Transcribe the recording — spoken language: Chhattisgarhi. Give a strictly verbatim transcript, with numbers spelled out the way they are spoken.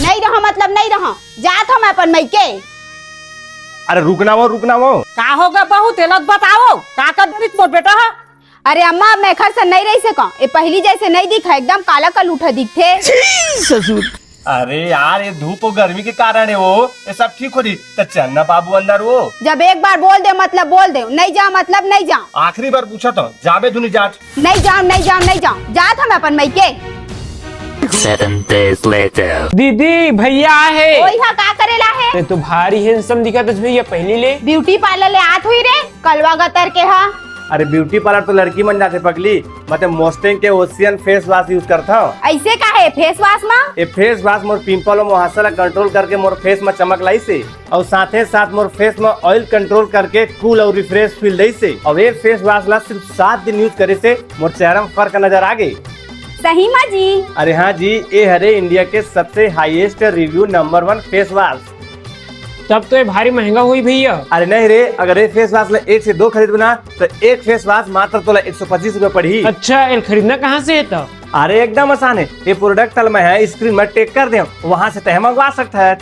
नहीं रहो, मतलब नहीं रहो, जात हो मैं अपन मइके। अरे रुकना वो, रुकना वो। का होगे बहू, तेला बताओ, का कर देलिस मोर बेटा ह? अरे अम्मा, अब मैं एखर से नहीं रही सकंव। ए पहिली जइसे नहीं दिखय, एकदम काला कलूठा दिखथे। ससुर। अरे यार, ये धूप अउ गर्मी के कारण हे वो, ये सब ठीक हो रही। त चल ना बाबू अंदर वो। जब एक बार बोल दे मतलब बोल दे, नहीं जांव मतलब नहीं जांव। आखिरी बार पूछत हंव, जाबे धुन नहीं जात। नहीं जांव, नहीं जांव, नहीं जांव, जात हंव मैं अपन मइके। Seven days later. दीदी, भैया आए हे। ओई हा का करे ला हे? ते तो भारी handsome दिखत हस भैया, पहिली ले। Beauty parlour ले आत होही रे, कलवा गतर के हा। अरे beauty parlour तो लड़की मन जाथे पगली, मैं तो Mustang के Ocean face wash use करथंव। अइसे का हे face wash मा? ये face wash मोर pimple अउ मुहासा ला control करके मोर face मा चमक लाइस हे, अउ साथे साथ मोर face मा oil control करके cool अउ refresh feel देइस हे। अउ ये face wash ला सिर्फ सात दिन use करे से मोर चेहरा मा फर्क नजर आ गे। सही मा जी? अरे हाँ जी, ये हरे India के सबसे highest review number one face wash। तब तो ये भारी महंगा होही भैया। अरे नहीं रे, अगर ये face wash ला एक से दो खरीदबे ना, त एक face wash मात्र तोला एक सौ पच्चीस रुपया पड़ही। अच्छा, एला खरीदना कहाँ से हे त? अरे एकदम आसान हे, ये product ला मैं ह screen मा tag कर देंव, वहाँ से तैं ह मंगवा सकत हस।